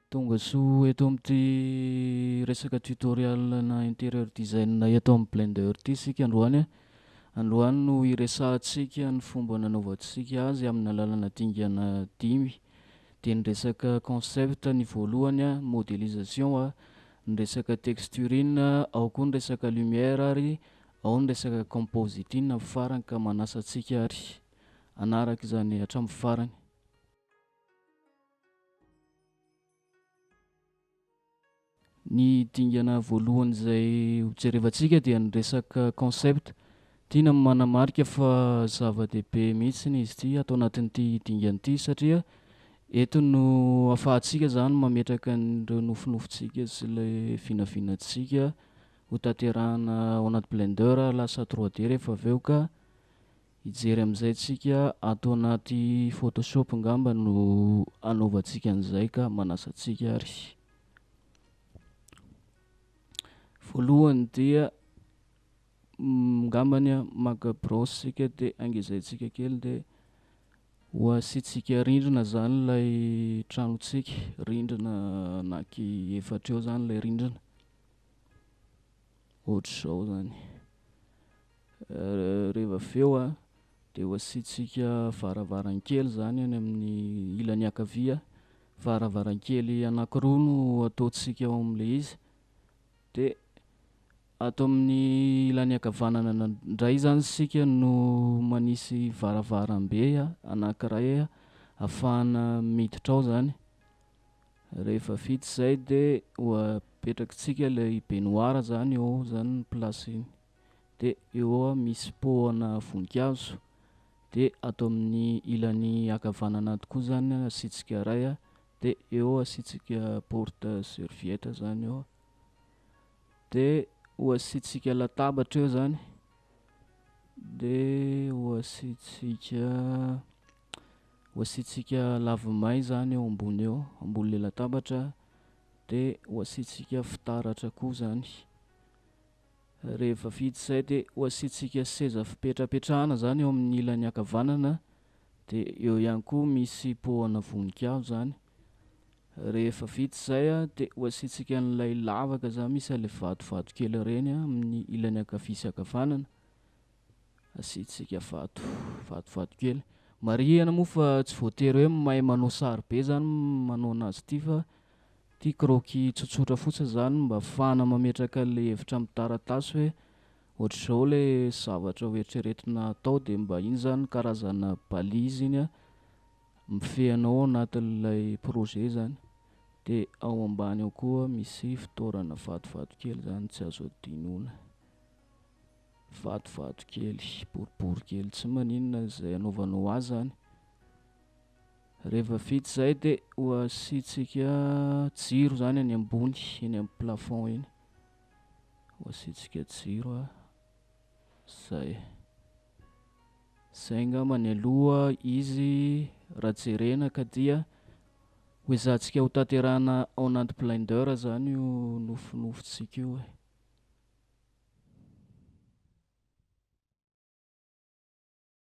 Tongasoa eto amin'ity resaka tutorial na interior design eto amin'ny Blender ity isika androany. Androany no hiresahantsika ny fomba nanaovantsika azy amin'ny alalana dingana dimy. Dia ny resaka concept ny voalohany, modélisation, ny resaka texturing, ao koa ny resaka lumière ary ao ny resaka compositing amin'ny farany ka manasa antsika ary hanaraka izany hatramin'ny farany. Ny dingana voalohany izay hojerevantsika dia ny resaka concept. Tiana ny manamarika fa zava-dehibe mihitsy izy ity ato anatin'ity dingana ity satria eto no ahafahantsika izany mametraka an'ireo nofinofintsika sy ilay vinavinantsika ho tanterahana ao anaty Blender lasa 3D rehefa avy eo ka hijery amin'izay tsika ato anaty Photoshop angamba no anaovantsika an'izay ka manasa antsika ary. Voalohany dia angambany maka brosse isika dia angezaintsika kely dia ho asiantsika rindrina izany ilay tranontsika, rindrina anaky efatra eo izany ilay rindrina. Ohatr'izao izany. Rehefa avy eo dia ho asiantsika varavarankely izany any amin'ny ilany ankavia. Varavarankely anankiroa no ataontsika ao amin'ilay izy. Dia ato amin'ny ilany ankavanana indray izany isika no manisy varavarambe anankiray ahafahana miditra ao izany. Rehefa vita izay dia ho apetrakitsika ilay baignoire izany eo izany ny place-ny. Dia eo misy pot-ana voninkazo. Dia ato amin'ny ilany ankavanana ato koa izany asiantsika iray. Dia eo asiantsika porte serviette izany eo. Dia ho asiantsika latabatra eo izany. Dia ho asiantsika ho asiantsika lavimay izany eo ambony eo, ambonin'ilay latabatra. Dia ho asiantsika fitaratra koa izany. Rehefa vita izay dia ho asiantsika seza fipetrapetrahana izany eo amin'ny ilany ankavanana. Dia eo ihany koa misy pot-ana voninkazo izany. Rehefa vita izay dia ho asiantsika an'ilay lavaka izany misy an'ilay vatovato kely ireny amin'ny ilany ankavia sy ankavanana. Asiantsika vato, vatovato kely. Marihana moa fa tsy voatery hoe mahay manao sary be izany manao anazy ity fa ity croquis tsotsotra fotsiny izany mba ahafahana mametraka an'ilay hevitra amin'ny taratasy hoe ohatr'izao ilay zavatra ho eritreretina atao dia mba iny izany karazana balise iny mifehy anao ao anatin'ilay projet izany. Dia ao ambany ao koa misy fitoerana vatovato kely izany tsy azo adinoina. Vatovato kely, boribory kely tsy maninona izay anaovanao azy izany. Rehefa vita izay dia ho asiantsika jiro izany any ambony, eny amin'ny plafond eny. Ho asiantsika jiro izay. Izay angamba ny aloha izy raha jerena ka dia ho ezahantsika ho tanterahana ao anaty Blender izany io nofinofintsika io e.